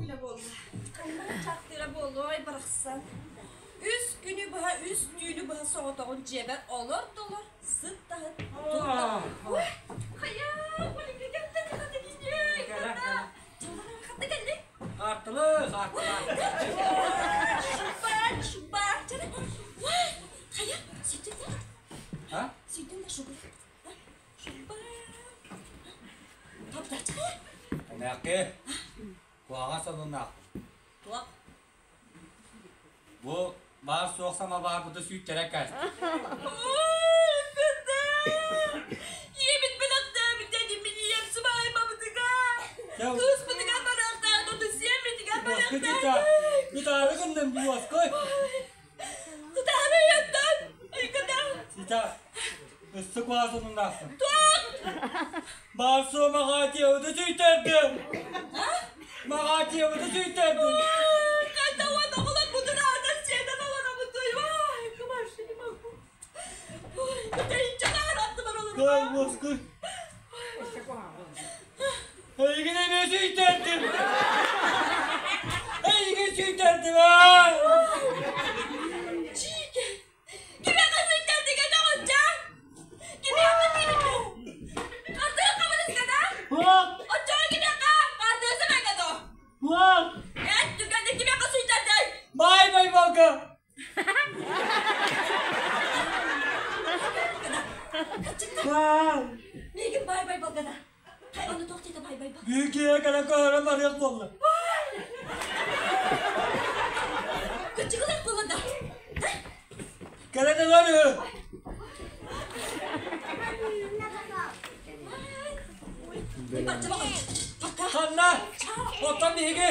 Күнэ буолла. Ханна чахтыыра буолуой барахсан. Үс күнү быһа, үс түүнү быһа соҕотоҕун дьиэбэр олор-толор, сыт таһыт, тур да. Ой, хайа, Хатта кэллиҥ? Хаартылы, хаартылы. Шубар, шубар. Ой, хайа, сүтүн да. А? Сүтүн да шубар. Шубар. Таптачка. Эмээхки, куһаҕан сонуннаахпын. Туох? Бу баар-суох самоварбыты сүүттэрэ кээстэ. Ой, кытаа! Ийэбит бэлэхтээбитэ мин ийэм сыбаайбабытыгар. Кыыспытыгар барыахтаах, оту сиэммитигэр барыахтаах. Ытаары гынным буоской. Ытаары ыйаттан, айгата. Сита, өссө куһаҕан сонуннаахпын. Туох? Баар-суох маҕаатиябыты сүүйтэрдим. Маҕаатиябыты сүүйтэрдим. Хата уон оҕолор бутун аатан сиэтэн олоробут ой, кымаршы не могу. Ой, бүтэйинчэ аттыбар олорум. Буоскуй. Эйигин эмиэ сүүйтэрдим. Эйигин сүүйтэрдим аа! Чиike! Кимиэхэ сүүйтэрдигэ доҕочча? Кимиэхэ тиийдэ? Хардыы хабыныската? Оччоҕо кимиэхэ? Хардыысы мэҥэ дуо? Эт түргэнник кимиэхэ сүүйтэрдэй? Бай бай балга! Миигин бай бай балгана. Хай ону туох диэтэ бай бай бал? Бүүкиэ кэлэн көһөрөн барыах буолла. Кыччыгылар буолла да. Кэлэн ылар үһү. Ханна? Оттон биһиги.